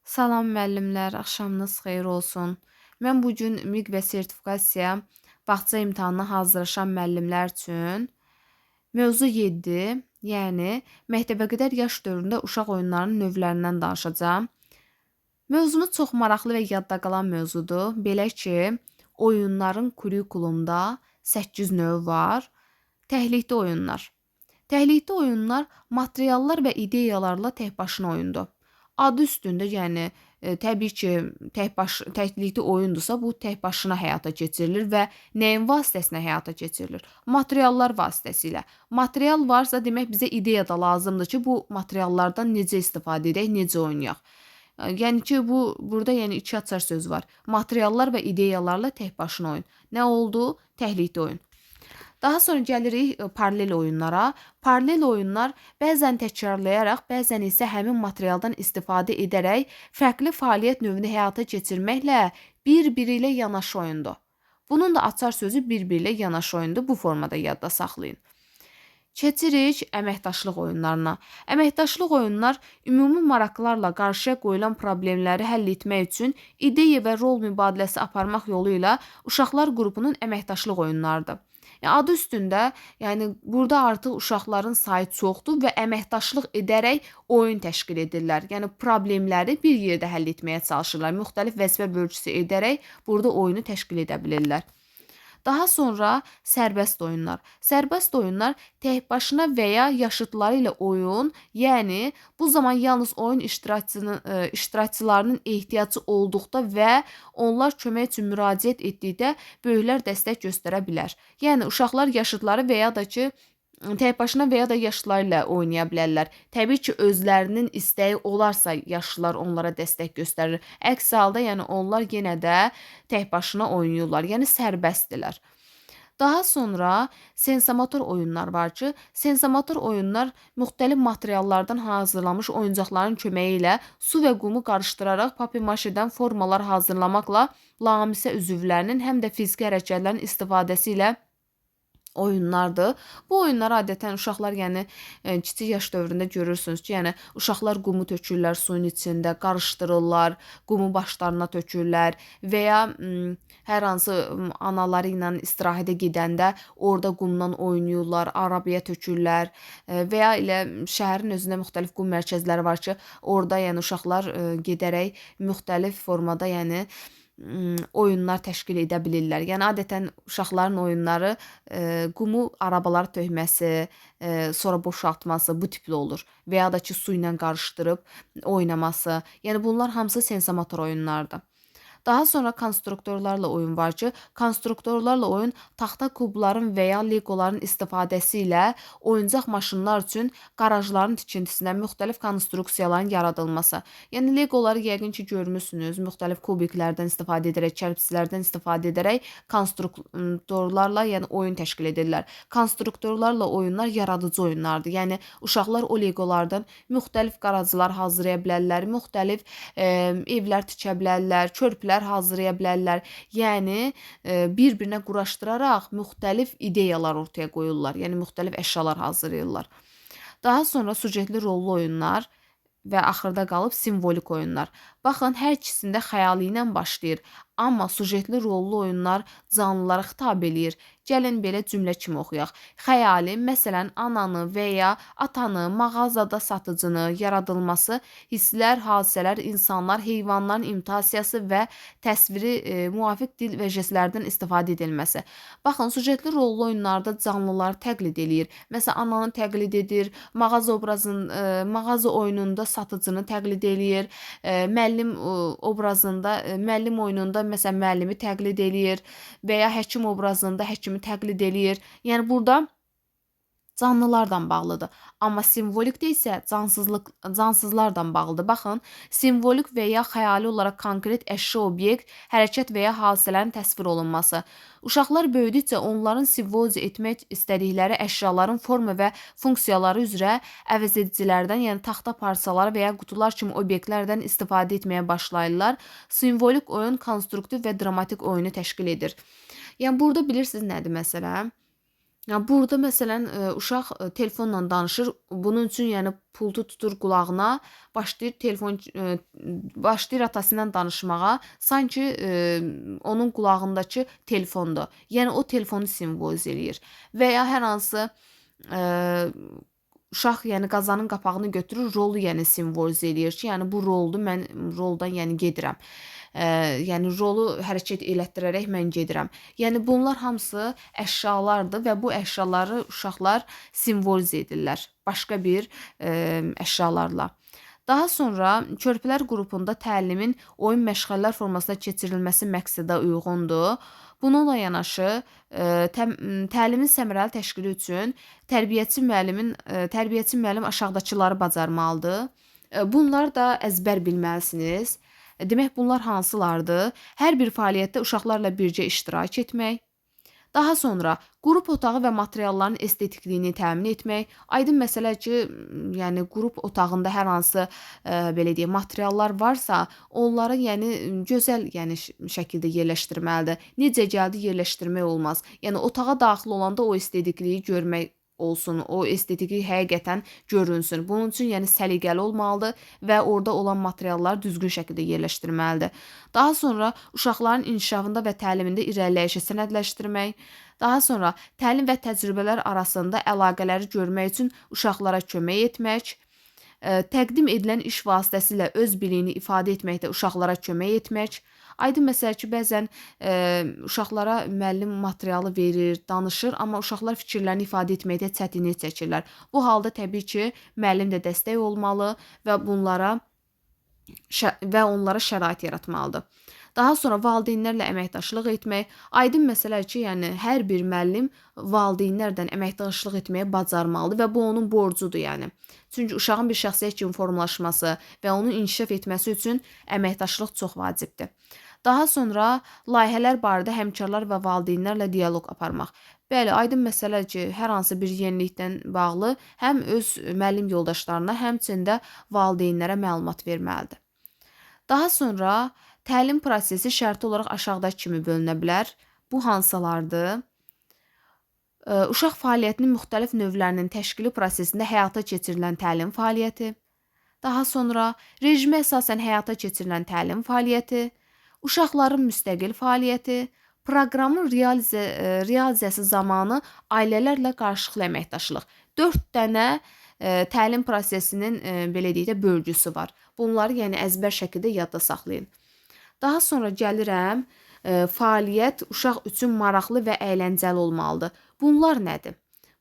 Salam müəllimlər, axşamınız xeyir olsun. Mən bu gün MİQ və sertifikasiya bağça imtahanına hazırlaşan müəllimlər üçün mövzu 7, yəni məktəbəqədər yaş dövründə uşaq oyunlarının növlərindən danışacağam. Mövzumuz çox maraqlı və yadda qalan mövzudur. Belə ki, oyunların kurikulumda 8 növ var. Təklikdə oyunlar. Təklikdə oyunlar materiallar və ideyalarla təkbaşına oyundur. Adı üstündə, yəni təbii ki, təklikdə oyundursa, bu tək başına həyata keçirilir və nəyin vasitəsilə həyata keçirilir? Materiallar vasitəsilə. Material varsa, demək bizə ideya da lazımdır ki, bu materiallardan necə istifadə edək, necə oynayaq. Yəni ki, bu burada yəni iki açar söz var. Materiallar və ideyalarla tək başına oyun. Nə oldu? Təklikdə oyun. Daha sonra gəlirik paralel oyunlara. Paralel oyunlar bəzən təkrarlayaraq, bəzən isə həmin materialdan istifadə edərək fərqli fəaliyyət növünü həyata keçirməklə bir-biri ilə yanaşı oyundur. Bunun da açar sözü bir-biri ilə yanaşı oyundur. Bu formada yadda saxlayın. Keçirik əməkdaşlıq oyunlarına. Əməkdaşlıq oyunlar ümumi maraqlarla qarşıya qoyulan problemləri həll etmək üçün ideya və rol mübadiləsi aparmaq yolu ilə uşaqlar qrupunun əməkdaşlıq oyunlarıdır. Yəni, adı üstündə, yəni burada artıq uşaqların sayı çoxdur və əməkdaşlıq edərək oyun təşkil edirlər. Yəni problemləri bir yerdə həll etməyə çalışırlar. Müxtəlif vəzifə bölgüsü edərək burada oyunu təşkil edə bilirlər. Daha sonra sərbəst oyunlar. Sərbəst oyunlar tək başına və ya yaşıdları ilə oyun, yəni bu zaman yalnız oyun iştirakçılarının ehtiyacı olduqda və onlar kömək üçün müraciət etdikdə böyüklər dəstək göstərə bilər. Yəni uşaqlar yaşıdları və ya da ki tək başına və ya da yaşlıları ilə oynaya bilərlər. Təbii ki, özlərinin istəyi olarsa yaşlılar onlara dəstək göstərir. Əks halda, yəni onlar yenə də tək başına oynayırlar. Yəni sərbəstdirlər. Daha sonra sensomotor oyunlar var ki, sensomotor oyunlar müxtəlif materiallardan hazırlanmış oyuncaqların köməyi ilə su və qumu qarışdıraraq papier-maşedən formalar hazırlamaqla lamisə üzvlərinin həm də fiziki hərəkətlərin istifadəsi ilə oyunlardır. Bu oyunlar adətən uşaqlar, yəni kiçik yaş dövründə görürsünüz ki, yəni uşaqlar qumu tökürlər suyun içində, qarışdırırlar, qumu başlarına tökürlər və ya hər hansı anaları ilə istirahətə gedəndə orada qumdan oynayırlar, arabaya tökürlər və ya elə şəhərin özündə müxtəlif qum mərkəzləri var ki, orada yəni uşaqlar gedərək müxtəlif formada yəni oyunlar təşkil edə bilirlər. Yəni adətən uşaqların oyunları qumu arabalara tökməsi, sonra boşaltması bu tipli olur və ya da ki su ilə qarışdırıb oynaması. Yəni bunlar hamısı sensomotor oyunlardır. Daha sonra konstruktorlarla oyun var ki, konstruktorlarla oyun taxta kubların və ya legoların istifadəsi ilə oyuncaq maşınlar üçün qarajların tikintisinə müxtəlif konstruksiyaların yaradılması. Yəni legoları yəqin ki görmüsünüz, müxtəlif kubiklərdən istifadə edərək, kərpiclərdən istifadə edərək konstruktorlarla yəni oyun təşkil edirlər. Konstruktorlarla oyunlar yaradıcı oyunlardır. Yəni uşaqlar o legolardan müxtəlif qarajlar hazırlaya bilərlər, müxtəlif evlər tikə bilərlər, körpülər hazırlaya bilərlər. Yəni bir-birinə quraşdıraraq müxtəlif ideyalar ortaya qoyurlar. Yəni müxtəlif əşyalar hazırlayırlar. Daha sonra sujetli rollu oyunlar və axırda qalıb simvolik oyunlar. Baxın, hər ikisində xəyali ilə başlayır, amma sujetli rollu oyunlar canlılara xitab eləyir. Gəlin belə cümlə kimi oxuyaq. Xəyali, məsələn, ananı və ya atanı, mağazada satıcını yaradılması, hisslər, hadisələr, insanlar, heyvanların imitasiyası və təsviri müvafiq dil və jestlərdən istifadə edilməsi. Baxın, sujetli rollu oyunlarda canlıları təqlid eləyir. Məsələn, ananı təqlid edir, mağaza obrazın, mağaza oyununda satıcını təqlid eləyir, müəllim obrazında, müəllim oyununda məsələn müəllimi təqlid eləyir və ya həkim obrazında həkimi təqlid eləyir. Yəni burada canlılardan bağlıdır. Amma simvolikdə isə cansızlardan bağlıdır. Baxın, simvolik və ya xəyali olaraq konkret əşya, obyekt, hərəkət və ya hadisələrin təsvir olunması. Uşaqlar böyüdükcə onların simvolizə etmək istədikləri əşyaların forma və funksiyaları üzrə əvəzedicilərdən, yəni taxta parçaları və ya qutular kimi obyektlərdən istifadə etməyə başlayırlar. Simvolik oyun konstruktiv və dramatik oyunu təşkil edir. Yəni burada bilirsiniz nədir məsələ? Yəni burada məsələn uşaq telefonla danışır. Bunun üçün yəni pultu tutur qulağına, başlayır telefon başlayır atası ilə danışmağa. Sanki onun qulağındakı telefondur. Yəni o telefonu simvolizə eləyir. Və ya hər hansı uşaq yəni qazanın qapağını götürür, rolu yəni simvolizə eləyir ki, yəni bu roldur, mən roldan yəni gedirəm. Yəni rolu hərəkət elətdirərək mən gedirəm. Yəni bunlar hamısı əşyalardır və bu əşyaları uşaqlar simvolizə edirlər başqa bir əşyalarla. Daha sonra körpələr qrupunda təlimin oyun məşğələlər formasında keçirilməsi məqsədə uyğundur. Bununla yanaşı təlimin səmərəli təşkili üçün tərbiyəçi müəllim aşağıdakıları bacarmalıdır. Bunları da əzbər bilməlisiniz. Demək, bunlar hansılardır? Hər bir fəaliyyətdə uşaqlarla birgə iştirak etmək. Daha sonra qrup otağı və materialların estetikliyini təmin etmək. Aydın məsələ ki, yəni qrup otağında hər hansı belə deyək, materiallar varsa, onları yəni gözəl yəni şəkildə yerləşdirməlidir. Necə gəldi yerləşdirmək olmaz. Yəni otağa daxil olanda o estetikliyi görmək olsun, o estetiki həqiqətən görünsün. Bunun üçün yəni səliqəli olmalıdır və orada olan materialları düzgün şəkildə yerləşdirməlidir. Daha sonra uşaqların inkişafında və təlimində irəliləyişi sənədləşdirmək, daha sonra təlim və təcrübələr arasında əlaqələri görmək üçün uşaqlara kömək etmək, təqdim edilən iş vasitəsilə öz biliyini ifadə etməkdə uşaqlara kömək etmək. Aydın məsələ ki, bəzən uşaqlara müəllim materialı verir, danışır, amma uşaqlar fikirlərini ifadə etməkdə çətinlik çəkirlər. Bu halda təbii ki, müəllim də dəstək olmalı və bunlara və onlara şərait yaratmalıdır. Daha sonra valideynlərlə əməkdaşlıq etmək. Aydın məsələ ki, yəni hər bir müəllim valideynlərlə əməkdaşlıq etməyi bacarmalıdır və bu onun borcudur, yəni. Çünki uşağın bir şəxsiyyət kimi formalaşması və onun inkişaf etməsi üçün əməkdaşlıq çox vacibdir. Daha sonra layihələr barədə həmkarlar və valideynlərlə dialoq aparmaq. Bəli, aydın məsələ ki, hər hansı bir yenilikdən bağlı həm öz müəllim yoldaşlarına, həmçinin də valideynlərə məlumat verməlidir. Daha sonra təlim prosesi şərti olaraq aşağıdakı kimi bölünə bilər. Bu hansılardır? Uşaq fəaliyyətinin müxtəlif növlərinin təşkili prosesində həyata keçirilən təlim fəaliyyəti, daha sonra rejimə əsasən həyata keçirilən təlim fəaliyyəti, uşaqların müstəqil fəaliyyəti, proqramın realiziyası zamanı ailələrlə qarşılıqlı əməkdaşlıq. 4 dənə təlim prosesinin belə deyək də bölgüsü var. Bunları yəni əzbər şəkildə yadda saxlayın. Daha sonra gəlirəm, fəaliyyət uşaq üçün maraqlı və əyləncəli olmalıdır. Bunlar nədir?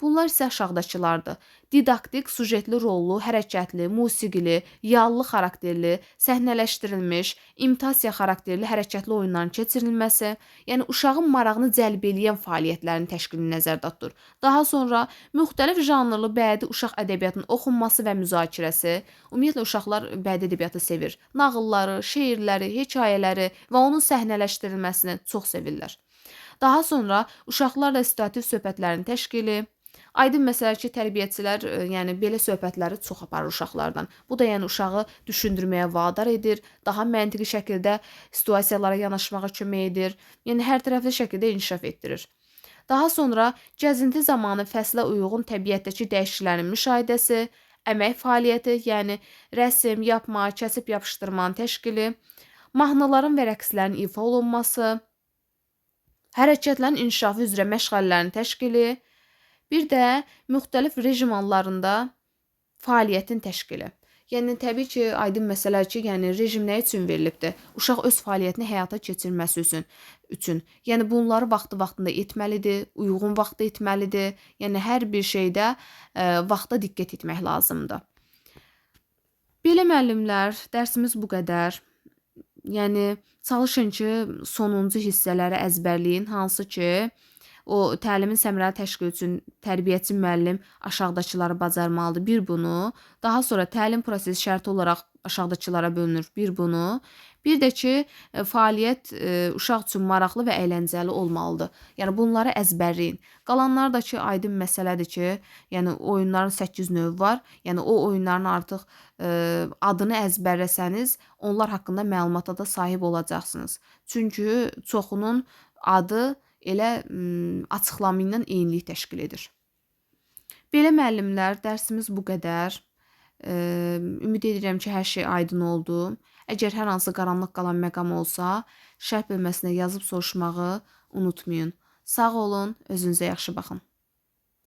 Bunlar isə aşağıdakılardır. Didaktik, sujetli, rollu, hərəkətli, musiqili, yallı xarakterli, səhnələşdirilmiş, imitasiya xarakterli hərəkətli oyunların keçirilməsi, yəni uşağın marağını cəlb eləyən fəaliyyətlərin təşkilini nəzərdə tutur. Daha sonra müxtəlif janrlı bədii uşaq ədəbiyyatının oxunması və müzakirəsi. Ümumiyyətlə uşaqlar bədii ədəbiyyatı sevir. Nağılları, şeirləri, hekayələri və onun səhnələşdirilməsini çox sevirlər. Daha sonra uşaqlarla situativ söhbətlərin təşkili. Aydın məsələ ki, tərbiyəçilər yəni belə söhbətləri çox aparır uşaqlardan. Bu da yəni uşağı düşündürməyə vadar edir, daha məntiqi şəkildə situasiyalara yanaşmağa kömək edir. Yəni hər tərəfli şəkildə inkişaf etdirir. Daha sonra gəzinti zamanı fəslə uyğun təbiətdəki dəyişikliklərin müşahidəsi, əmək fəaliyyəti, yəni rəsm, yapma, kəsib yapışdırmanın təşkili, mahnıların və rəqslərin ifa olunması, hərəkətlərin inkişafı üzrə məşğələlərin təşkili, bir də müxtəlif rejim anlarında fəaliyyətin təşkili. Yəni təbii ki, aydın məsələ ki, yəni rejim nə üçün verilibdir? Uşaq öz fəaliyyətini həyata keçirməsi üçün. Yəni bunları vaxtı-vaxtında etməlidir, uyğun vaxtda etməlidir. Yəni hər bir şeydə vaxta diqqət etmək lazımdır. Belə müəllimlər, dərsimiz bu qədər. Yəni çalışın ki, sonuncu hissələri əzbərləyin, hansı ki, o təlimin səmərəli təşkili üçün tərbiyəçi müəllim aşağıdakıları bacarmalıdır. Bir bunu, daha sonra təlim prosesi şərti olaraq aşağıdakılara bölünür. Bir bunu, bir də ki, fəaliyyət uşaq üçün maraqlı və əyləncəli olmalıdır. Yəni bunları əzbərləyin. Qalanlar da ki, aydın məsələdir ki, yəni oyunların 8 növü var. Yəni o oyunların artıq adını əzbərləsəniz, onlar haqqında məlumata da sahib olacaqsınız. Çünki çoxunun adı elə açıqlama ilə eynilik təşkil edir. Belə müəllimlər, dərsimiz bu qədər. Ümid edirəm ki, hər şey aydın oldu. Əgər hər hansı qaranlıq qalan məqam olsa, şərh bölməsinə yazıb soruşmağı unutmayın. Sağ olun, özünüzə yaxşı baxın.